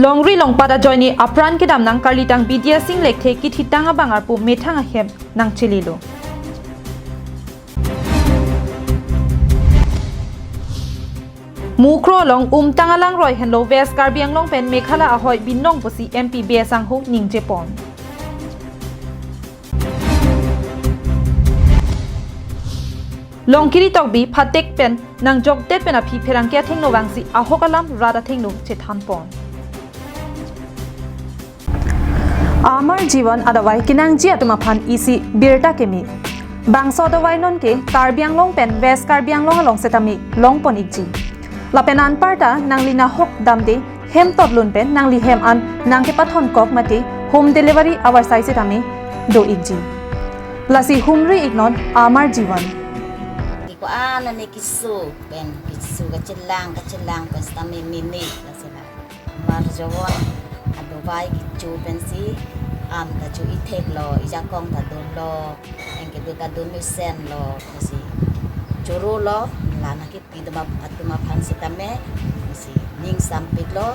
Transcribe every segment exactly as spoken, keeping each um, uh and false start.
Longri longpat ajoine apran kedam nang Karlitang Bidya Sing Lekthe kithitang abang arpu methang ahem nangchelelo. Mukroh along umtang alangroi henlo West Karbi Anglong pen Meghalaya ahoi binong pusi M P B S Sangho ningjepon. Longkiri Tokbi phatek pen nangjokdet pen aphi pherangke athengno vangsi ahok alam rat athengno chethanpon. Amar Jivan adavai kenangji atum aphan isi birta keme. Bangso adavai nonke Karbi Anglong pen West Karbi Anglong along setame longpon ikji. Lapen anparta nangli nahok damde hem totlun pen nangli hem an nangkepathon kok mate home delivery avarsai setame do ikji. Lasi humri iknon Amar Jivan. Iko ano ne kisu pen kisu kachelang kachelang pen setame mimi lasi la. Amar Jivan adavai kecho pensi am ta cho itheklo, ijakong ta dunlo, anke do ta dun mesenlo, si chorolo, la nangkipi atum ap-, atum aphan setame, si ning sampiklo,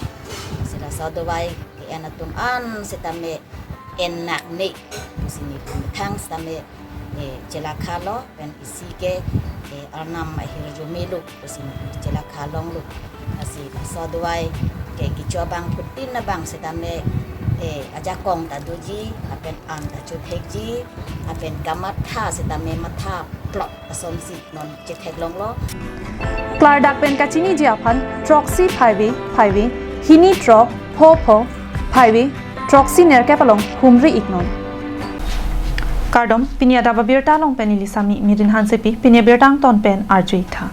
si laso adavai ke-en atum an setame en nak ne, si nelitum methang setame, eh, chelakha lo, pen isi ke, eh, arnam ahirjume lo, si chelakha longlo. Lasi laso adavai ke kecho abang phutin abang setame, eh, ajakong ta doji, lapen an ta chothekji, lapen kamatha setame matha plot asonsi non chetheklonglo. Klardak pen kachiniji aphan throksi phaivi phaivi, hini throk pho pho phaivi, throksi nerkep along humri iknon. Kardom, pini adap abirta along pen neli Sami Mirin Hansepi, pini abirta angton pen arju iktha.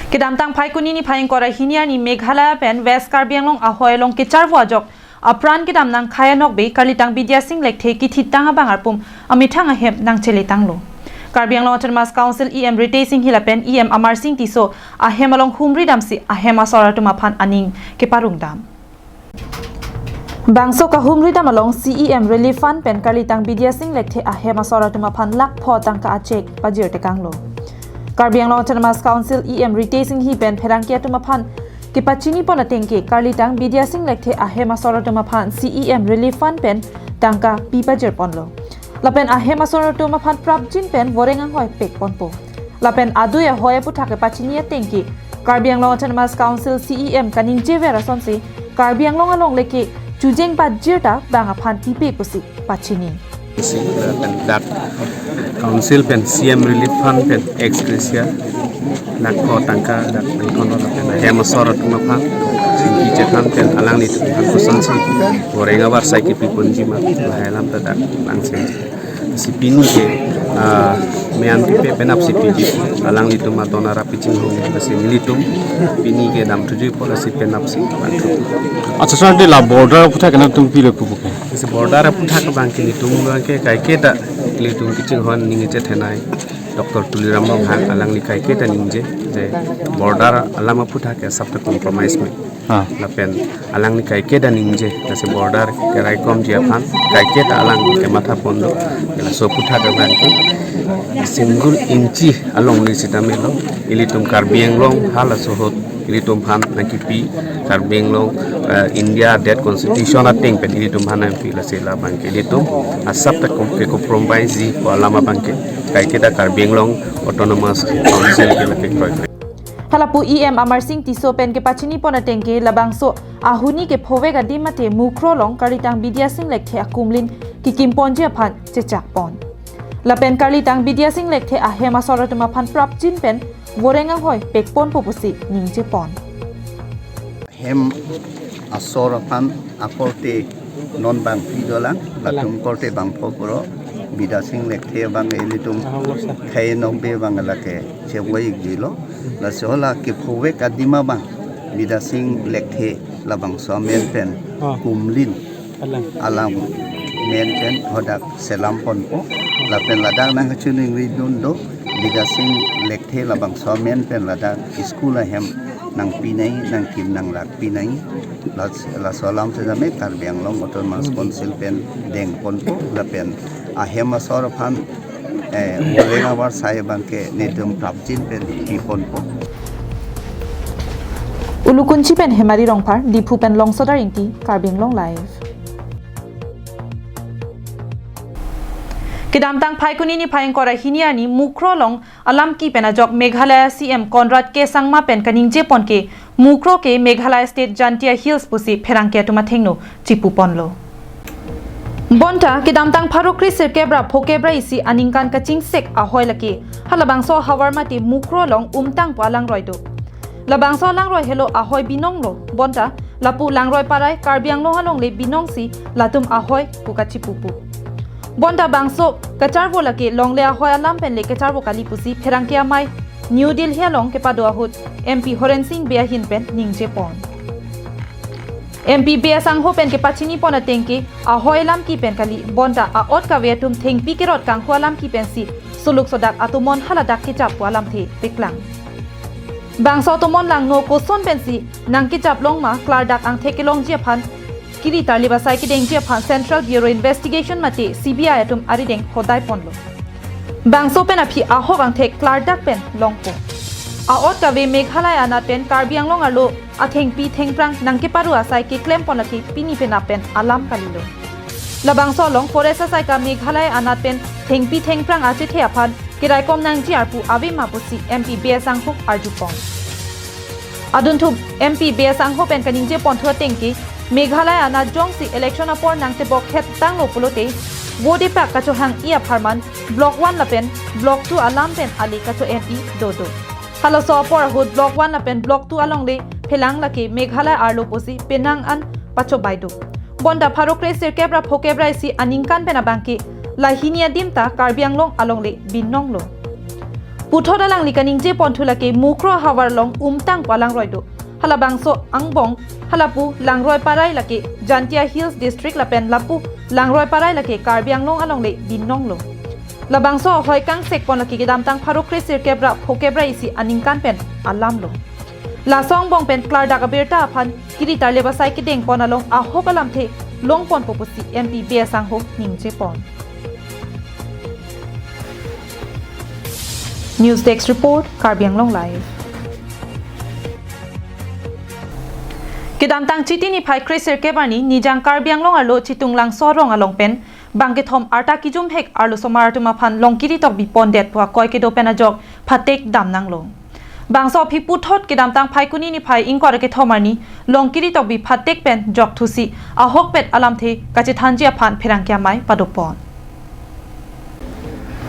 Kedamtang Phaikuni niphai ingkoi ra hini arni Meghalaya pen West Karbi Anglong ahoi along kecharvo ajok apran kedam nang Khaya Nokbe Karlitang Bidya Sing Lekthe kithitang abang arpu amethang ahem nangcheletanglo. Karbi Anglong Autonomous Council E M Ritesh Enghi lapen E M Amar Sing Tisso ahem along humri damsi ahem asor atum aphan aning keparong dam. Bangso kahumri dam along C E M Relief Fund pen Karlitang Bidya Sing Lekthe ahem asor atum aphan lakh pho tangka a cheque pajirtekanglo. Karbi Anglong Autonomous Council E M Ritesh Enghi pen pherangke atum aphan kepachinipon atengke Karlitang Bidya Sing Lekthe ahem asor atum aphan C E M Relief Fund pen tangka pi pajirponlo. Lapen ahem asor atum aphan prapjin pen voreng anghoi pekponpo. Lapen adui ahoi aputhak kepachini atengke Karbi Anglong Autonomous Council C E M kaningjever asonsi Karbi Anglong along leke chujeng pajirta bang aphan pipe pusi pachini. Si, eh, dak Council pen C M Relief Fund pen ex gratia lakh pho tangka dak pen kono dak pen ahem asor atum aphan singki chethan pen alanglitum aphan kosonsi voreng avarsai kepiponji ma lahai alam ta dak langsing. Si pini ke, ah, me-an pipe penap si piji alanglitum adon arap pichinghong, lasi nelitum pini ke damthujuipo, lasi penap si vanthu. Acha, sir, de la border aputhak nangtum pilo pupu ke? Si border aputhak abang ke nelitum abang ke kaiketa nelitum kachinghon ningje thenei Doctor Tuliram Ronghang alangli kaiketa ningje je border alam aputhak ke asap ta compromise me. Ah. Lapen alangli kaiketa ningje, lasi border keraikomji aphan kaiketa alang kematha pon do. Laso aputhak abang ke single inchi along ni sitame lo, ilitum Karbi Anglong halaso ahut ilitum aphan nangkipi, Karbi Anglong, eh, India det constitution ateng pen ilitum aphan nangpi, lasi labang ke ilitum asap ta kom-, ke compromise ji pu alam abang ke kaiketa Karbi Anglong Autonomous Council ke lake kroi. Halapu E M Amar Sing Tisso pen kepachinipon atengke labangso ahuni kephovek adim mate Mukroh along Karlitang Bidya Sing Lekthe akumlin kikimponji aphan chechakpon. Lapen Karlitang Bidya Sing Lekthe ahem asor atum aphan prapjin pen voreng anghoi pekponpo pusi ningjepon. Hem asor aphan akorte non bangpi dolang, latum korte bangpho puro, Bidya Sing Lekthe abang ilitum Khaya Nokbe abang lake chevoi ikjilo. Laso hala kephovek adim abang Bidya Sing Lekthe labangso amen pen, ah, kumlin alang, alang amen pen hadak selam ponpo. Lapen ladak nangkachiningri dun do, Bidya Sing Lekthe labangso amen pen ladak school ahem nangpinei, nangkim nanglakpinei. Las-, laso alam setame Karbi Anglong Autonomous Council pen dengponpo, lapen ahem asor aphan, eh, voreng avarsai abang ke nelitum prapjin pen piponpo. Ulukunchi pen Hemari Rongphar, Diphu pen Longsodar Ingti, Karbi Anglong Live. Kedamtang Phaikuni niphai ingkoi ra hini arni Mukroh along alamki pen ajok Meghalaya C M Conrad K Sangma pen kaningje pon ke Mukroh ke Meghalaya State Jaintia Hills pusi pherangke atum athengno chipu ponlo. Bonta kedamtang pharo kre sirkep ra phokep ra isi aningkan kachingsek ahoi lake halabangso ahavar mate Mukroh along umtang pu alangroi do. Labangso alangroi helo ahoi binong lo. Bonta lapu langroi parai Karbi Anglong alongle binong si latum ahoi pu kachipupu. Bonta bangso kacharvo lake longle ahoi alam penle kacharvo kali pusi pherangke amei New Delhi along kepado ahut M P Horen Sing Bey ahin pen ningje pon. M P Bey asangho pen kepachini pon ateng ke ahoi alamki pen kali, bonta a-ot kave atum thengpi kerot kanghu alamki pensi suluk sodak atomon haladak kechap pu alamthe paklang. Bangso atomon langno koson pensi nangkechap long ma klardak angthek kelongji aphan kiri tarlip asai kedengji aphan Central Bureau Investigation mate C B I atum arideng hodai ponlo. Bangso pen aphi ahok angthek klardak pen longpo. A-ot kave Meghalaya anat pen Karbi Anglong arlo athengpi thengphrang nangkeparu asai keklem pon lake pini penap pen alam kalilo. Labangso along forest asai ka Meghalaya anat pen thengpi thengphrang achethe aphan keraikom nangji arpu ave ma pusi M P Bey asangho arju pon. Adunthu M P Bey asangho pen kaningje ponthu ateng ke Meghalaya anat jongsi election apor nangtebok het tanglo pulote vote epak kachohang-i apharman Block one lapen Block two alam pen ale kacho-en-i dodo. Halaso apor ahut Block one lapen Block two alongle phelang lake Meghalaya arlo pusi penang an pachobai do. Bonta pharo kre sirkep ra phokep ra isi aningkan pen abangke lahini adim ta Karbi Anglong alongle binong lo. Puthot alangli kaningje ponthu lake Mukroh ahavar along umtang pu alangroi do. Halabangso angbong halapu langroi parai lake Jaintia Hills District lapen lapu langroi parai lake Karbi Anglong alongle binong lo. Labangso ahoi kangsek pon lake kedamtang pharo kre sirkep ra phokep ra isi aningkan pen alam lo. Laso angbong pen klardak abirta aphan kiri tarlip asai kedeng pon along ahok alamthe long ponpo pusi M P Bey asangho ningje pon. News Desk Report, Karbi Anglong Live. Kedamtang Chiti niphai kre sirkep arni Nijang Karbi Anglong arlo Chitung Langso arong along pen bangkethom arta kijumhek arlosomar atum aphan Longkiri Tokbi pondet pu akoi kedo pen ajok phatek damnanglo. Bangso aphi puthot kedamtang Phaikuni niphai ingkoi ra kethom arni Longkiri Tokbi phatek pen jokthusi ahokpet alamthe kachethanji aphan pherangke amei padopon.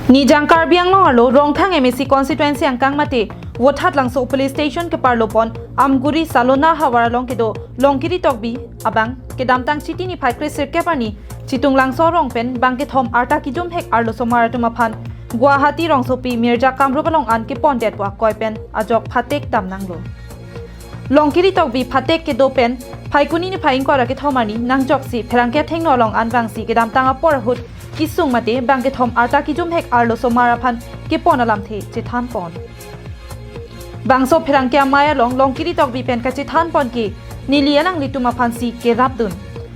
Nijang Karbi Anglong arlo Rongkhang M A C constituency angkang mate Vothatlangso police station keparlo pon Amguri Salona havar along kedo Longkiri Tokbi abang kedamtang Chiti niphai kre sirkep arni Chitung Langso arong pen bangkethom arta kijumhek arlosomar atum aphan Guwahati rongsopi Mirja Kamrup along an kepondet pu akoi pen ajok phatek damnanglo. Longkiri Tokbi phatek kedo pen Phaikuni niphai ingkoi ra kethom arni nangjoksi pherangke athengno along an vangsi kedamtang apor ahut kesung mate bangkethom arta kijumhek arlosomar aphan kepon alamthe chethan pon. Bangso pherangke amei along Longkiri Tokbi pen kachethan pon ke neli alanglitum aphansi kerapdun.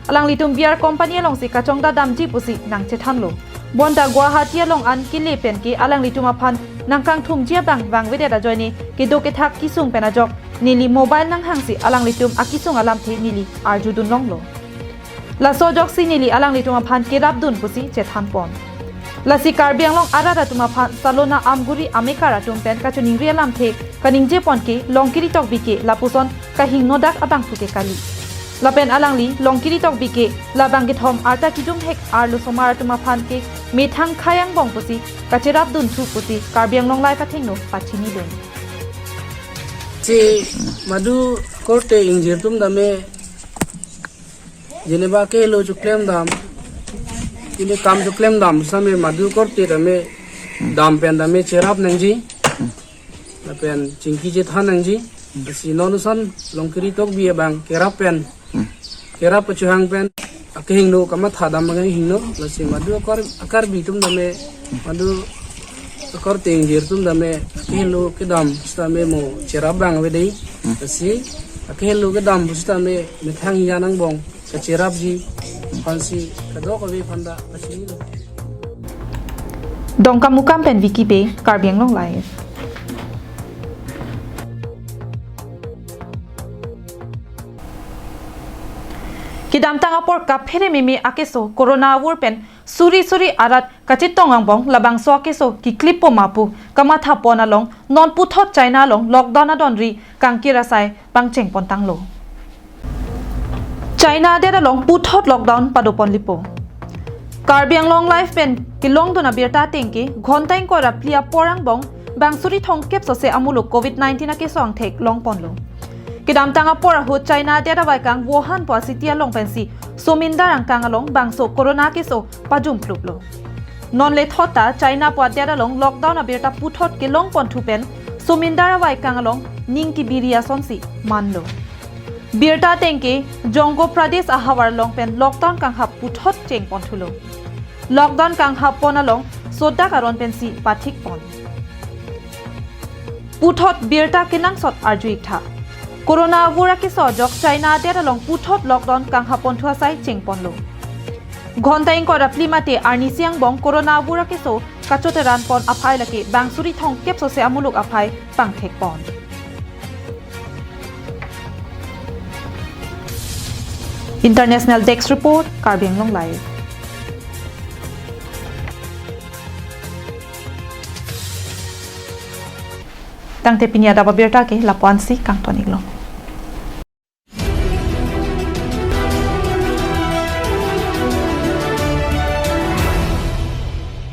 Alanglitum beer company alongsi kachongda damji pusi nangchethanlo. Bonta Guwahati along an kele pen ke alanglitum aphan nangkangthumji abang vangvedet ajoine kedo kethak kesung pen ajok neli mobile nanghangsi alanglitum akesung alamthe neli arjudun longlo. Laso ajoksi neli alanglitum aphan kerapdun pusi chethan pon. Lasi Karbi Anglong arat atum aphan Salona Amguri amekar atum pen kachiningri alamthe kaningje pon ke Longkiri Tokbi ke lapuson kahingno dak abangphu ke kali. Lapen alangli Longkiri Tokbi ke labangkethom arta kijumhek arlosomar atum aphan ke methang khei angbong pusi kacherapdunthu pusi Karbi Anglong Live athengno pachinidun. Si madu korte ingjir atum tame, jeneba kehelo choklem dam, ini kam choklem dam sitame madu korte tame dam pen tame cherap nangji, lapen chingki chethan nangji. Si non ason Longkiri Tokbi abang kerap pen, kerap pachuhang pen akehingno kamatha dam akehingno, lasi madu akor, a-Karbi atum tame madu akorte ingjir atum tame akehelo kedam sitame mo cherap abang avedetji. Lasi akehelo kedam sitame methang hijan angbong kacherapji aphansi kadokave aphanta pachinilo. Dongkamukam pen Vicky Bey, Karbi Anglong Live. Kedamtang apor kaphere meme akeso corona avur pen suri suri arat kachetong angbong labangso akeso keklipo ma pu kamathapon along non puthot China along lockdown adonri kangkir asai pangchengpon tanglo. China adet along puthot lockdown padopon lipo. Karbi Anglong Live pen kelongdun abirta ateng ke ghonta ingkoi ra phli apor angbong bang suri thomkep sose amuluk covid nineteen akeso angthek longponlo. Kedamtang apor ahut China adet avaikang Wuhan pu acity along pensi somindar angkang along bangso corona akeso pajumpluplo. Non lethot ta China pu adet along lockdown abirta puthot kelongponthu pen somindar avaikang along ning kebiri asonsi manlo. Birta ateng ke Jonggo Pradesh ahavar along pen lockdown kanghap puthot chengponthulo. Lockdown kanghappon along sodak aron pensi pathikpon. Puthot birta kenangsot arju-ik tha. Corona avur akeso ajok China adet along puthot lockdown kanghapponthu asai chengponlo. Ghonta ingkoi ra phli mate arnisi angbong corona avur akeso kachoteranpon aphai lake bang suri thomkep sose amuluk aphai pangthekpon. International Desk Report, Karbi Anglong Live. Tangte pini adap abirta ke lapu-ansi kangton-iklo.